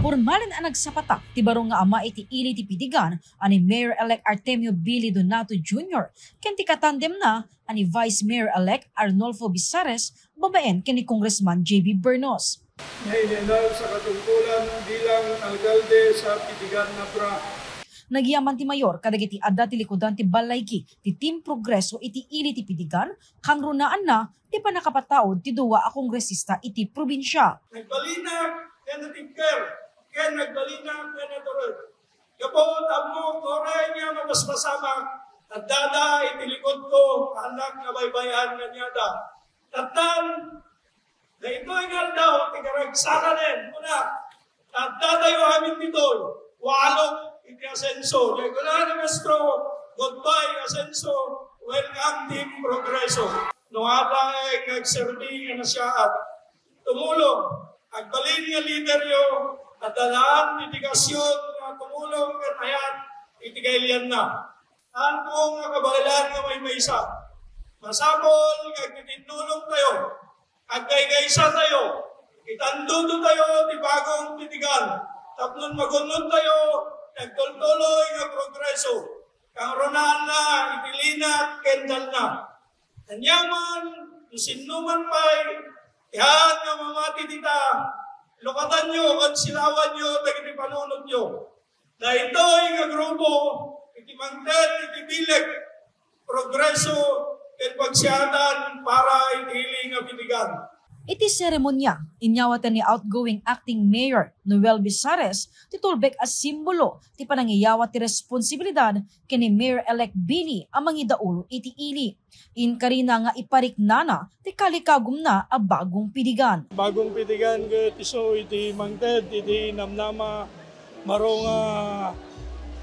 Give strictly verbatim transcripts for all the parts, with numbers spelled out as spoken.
Pormalen a nagsapata ti baro nga ama iti ili ti Pitigan a ni Mayor-elect Artemio Billy Donato Junior ken ti katandemna a ni Vice Mayor-elect Arnulfo Bizares babaen ken ni Congressman J B Bernos. Nga inilab sa katungkulan bilang alkalde sa Pitigan, Abra. Nagyaman ti mayor kadagiti adda ti likudan ti balaygi ti Team Progreso iti ili ti Pitigan, kangrunaanna ti pannakapataud ti dua a kongresista iti probinsia. Nagbalinak ken natigker, ken nagbalinak ken natured. Gapu ta ammok uray nga mapaspasamak, addada iti likudko nga annak nga baybay-an kaniada. Tattan, daytoy nga aldaw ti karagsakanen, kuna, addatayo amin ditoy, walok iti asenso. Daytoy la ni Maestro, goodbye asenso, welcome Team Progreso. No, adda nga agserbi nga nasiaat. Tumulong, agbalin nga lideryo, adda laeng dedikasyon nga tumulong ket ayan iti kailianna. Haanko nga kabaelan nga maymaysa. Masapul nga agtitinnulongtayo, agkaykaysa tayo, itandudo tayo ti bagong Pitigan, tapno magunnod tayo ti agtultuloy nga progreso, kangrunaanna iti linak ken dalna. Ania man, no sinno man pay ti haan nga mamati dita, lukatanyo ken silawanyo dagiti panunotyo. Daytoy nga grupo iti mangted iti bileg, progreso, ken pagsiatan para iti ili nga Pitigan. Iti seremonia, inyawatan ni outgoing acting mayor Noel Bizares ti tulbek a simbolo ti panangiyawat ti responsibilidad ken ni Mayor-elect Billy a mangidaulo iti ili. Inkarina nga ipariknana ti kalikagumna a bagong Pitigan. Bagong Pitigan ket isu iti mangted iti namnama, baro nga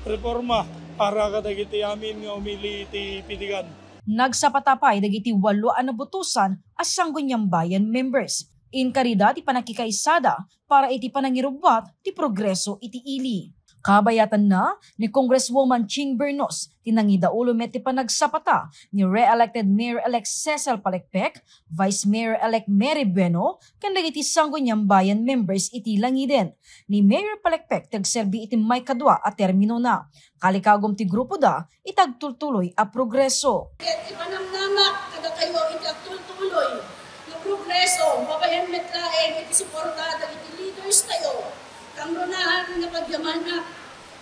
reforma para kadagiti amin nga umili iti Pitigan. Nagsapata pay dagiti walo a nabutosan a Sangguniang Bayan members. Inkarida ti pannakikaysada para iti panangirubbuat ti progreso iti ili. Kabayatanna, ni Congresswoman Ching Bernos ti nangidaulo met ti panagsapata ni re-elected Mayor-elect Cecil Palekpek, Vice Mayor-elect Mary Bueno, ken dagiti Sangguniang Bayan members iti langiden. Ni Mayor Palekpek ti agserbi iti maikadua a terminona. Kalikagum ti grupoda iti agtultuloy a progreso. Ket ipanamnamak kadakayo iti agtultuloy nga progreso, babaen met laeng iti suporta dagiti leaders tayo. Kangrunaan nga pagyamanak,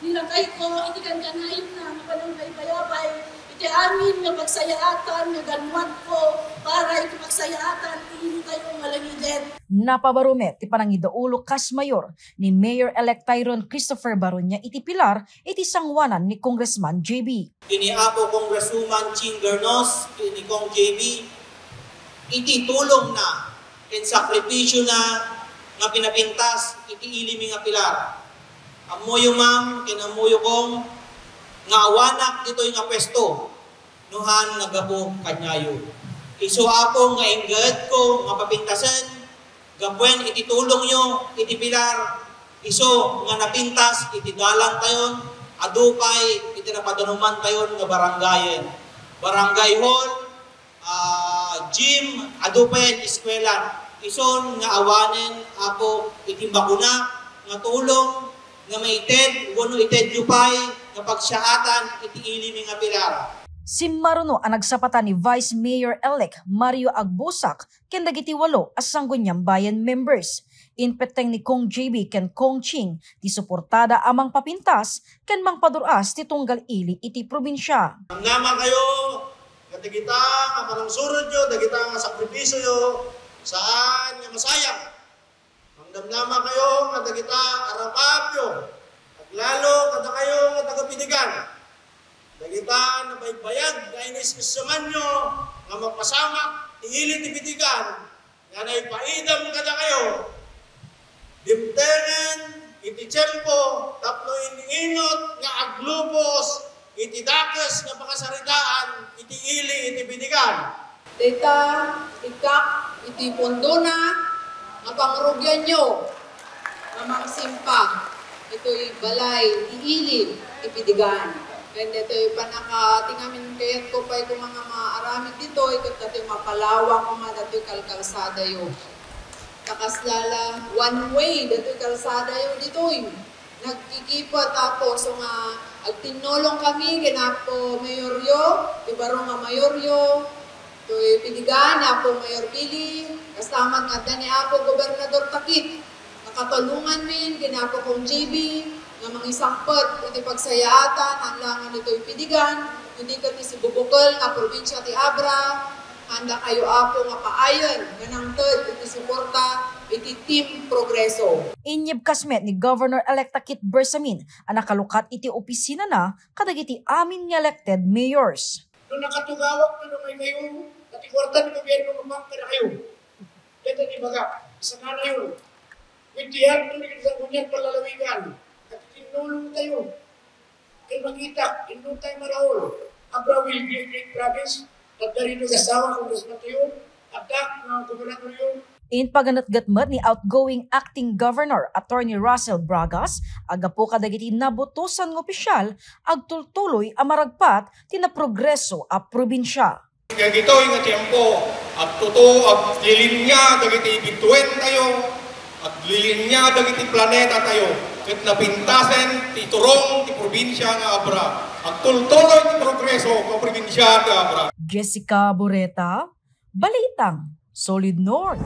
nilakayko iti kankanayon nga panangbaybayabay iti amin nga pagsayaatan nga ganwatko para iti pagsayaatan ti ili tayo nga langiden. Napabaro met ti panangidaulo kas mayor ni Mayor-elect Tyron Christopher Baronia iti Pilar iti sanguanan ni Congressman J B. Ken ni Apo Congresswoman Ching Bernos, ken ni Cong J B, iti tulongna ken sakripisiona nga pinapintas iti ilimi nga Pilar. Ammoyo, ma'am, ken ammoyo, Cong, nga awanak ditoy nga pwesto no haan nga gapu kaniayo. Isu, Apo, nga inggedko nga papintasen gapuan iti tulongyo iti Pilar, isu nga napintas iti dalantayon, adu pay iti napadanumantayon nga barangayen, barangay hall, ah, gym, adu pay eskwela. Isun nga awanen, Apo, iti makuna nga tulong nga maited wenno itedyo pay nga pagsiaatan iti ilimi nga Pilar. Simmaruno a nagsapata ni Vice Mayor-elect Mario Agbusak ken dagiti walo a Sangguniang Bayan members. Impetteng ni Cong J B ken Cong Ching ti suportada a mangpapintas ken mangpadur-as ti tunggal ili iti probinsia. Namnamakayo nga dagita nga panangsurodyo, dagita nga sakripisioyo, saan nga masayang. Mangdamdamakayo nga dagita a rapaapyo, aglalo kadakayo nga taga-Pitigan. Dagita nabaybayag nga inis-issumanyo nga mapasamak ti ili ti Pitigan nga naipaidem kadakayo. Dimtengen iti tiempo tapno in-inut nga aglubos iti dakes nga pakasaritaan iti ili iti Pitigan. Dayta, ikkak iti pundona nga pangrugianyo nga mangsimpa itoy balay ti ili ti Pitigan. Ken daytoy pannaka-, ti ngamin kayatko pay koma nga maaramid ditoy, ket datoy mapalawak koma datoy kalkalsadayo. Kakasla la, one way datoy kalsadayo ditoy. Nagkikipet, Apo, so nga agtinnolong kami ken Apo Mayoryo, ti baro nga Mayoryo, toy Piligan, Apo Mayor Billy, kastaman nga adda ni Apo Gobernador Takit. Nakatulonganmin ken Apo Cong J B nga mangisangpet iti pagsayaatan, haan la nga ditoy Piligan, no di ket ti sibubukel nga probinsia ti Abra, haan dakayo, Apo, nga paayen nga nangted iti suporta iti Team Progreso. Inyebkas met ni Governor-elect Takit Bersamin a nakalukat iti opisinana kadagiti amin nga elected mayors. No nakatugawak no may kayo, pati kwarta ni gobyerno mapang kadakayo. Dayta ti ibaga, sanganayon, with the help of the Sangguniang Panlalawigan, nagtitinulong tayo. Kay makita, inno tayo marahul, Abra will be a great province, at darino gasawa, Congressman tayo, at dak, mga gobernador yun. Inpaganetget met ni outgoing acting governor Attorney Russell Bragas a gapu kadagiti nabutosan nga opisyal, agtultuloy a maragpat ti naprogreso a probinsia. Dagitoy nga tiempo, agtutuo, aglilinya dagiti bituentayo, aglilinya dagiti planetatayo, ket napintasen ti turong ti probinsia nga Abra. Agtultuloy ti progreso nga probinsia ti Abra. Jessica Boreta, Balitang Solid North.